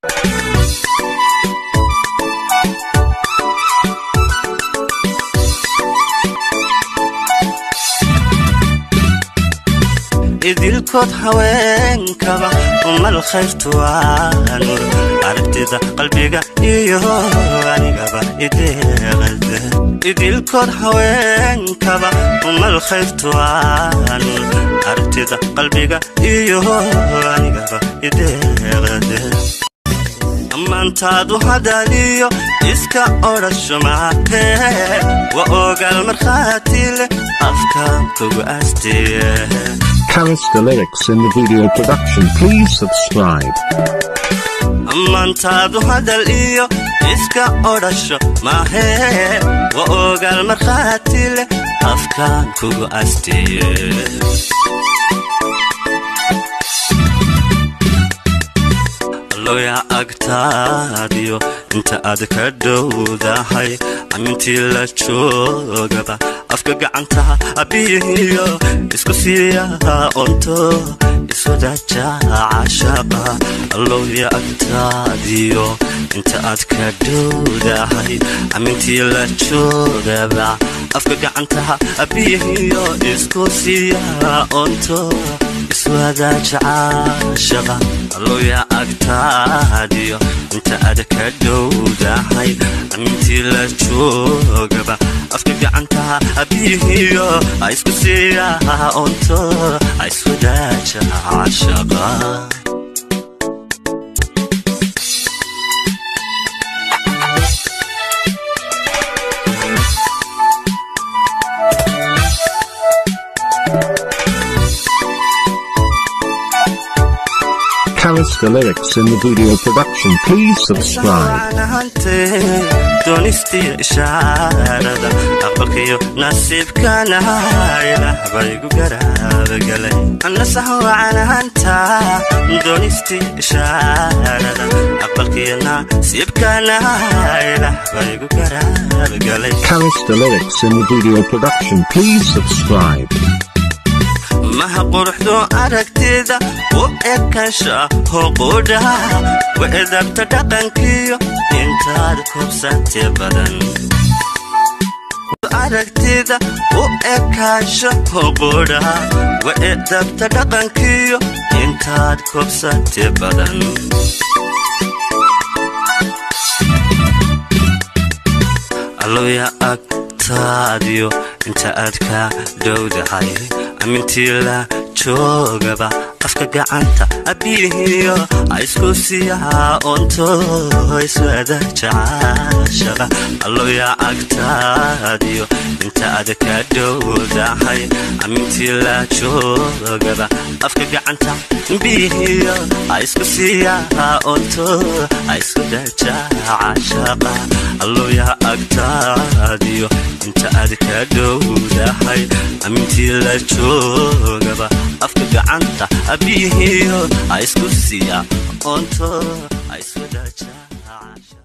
Idilkood haweenkaba umal khayrtu waa nur aragtida qalbiga iyo anigaba ideeqada. Idilkood haweenkaba umal khayrtu waa nur aragtida qalbiga iyo anigaba ideeqada. Ammaantaadu hadaliyo iska odhasho maahee waa ogaal markhaati leh afkaan kugu asteeye. Callister Lyrics in the video production. Please subscribe. Ammaantaadu hadal iyo iska odhasho maahee waa ogaal markhaati leh afkaan kugu asteeye. Alloya agtaadiyo inta aad ka dhowdahay amintii la joogaba afka gacanta abiyihiyo isku siiya onto iswadaaja cashaqa. Alloya agtaadiyo inta aad ka dhowdahay amintii la joogaba afka gacanta abiyihiyo isku siiya onto iswadaaja cashaqa. Alloya agtaadiyo inta aad ka dhowdahay amintii la joogaba afka gacanta abiyihiyo isku siiya onto iswadaaja cashaqa. Callister Lyrics in the video production. Please subscribe. Doonistiyo ishaarada aqalkiyo nasiibkana ilaah baygu garaabagalay. Annasax wacanahanta doonistiyo ishaarada aqalkiyo nasiibkana ilaah baygu garaabagalay. Callister Lyrics in the video production. Please subscribe. Maha quruxdu aragtida u ekasha hoqudha wa edabta dhaqankiyo intaad kobsate badan. Aragtida u ekasha hoqudha wa edabta dhaqankiyo intaad kobsate badan. Alloya agtaadiyo inta aad ka dhowdahay amintii la joogaba afka gacanta abiyihiyo isku siiya onto iswadaaja cashaqa. Alloya agtaadiyo inta aad ka dhowdahay amintii la joogaba afka gacanta biyihiyo isku siiya onto iswadaaja cashaqa. Alloya agtaadiyo inta aad ka dhowdahay amintii la joogaba afka gacanta abiyihiyo isku siiya onto iswadaaja cashaqa.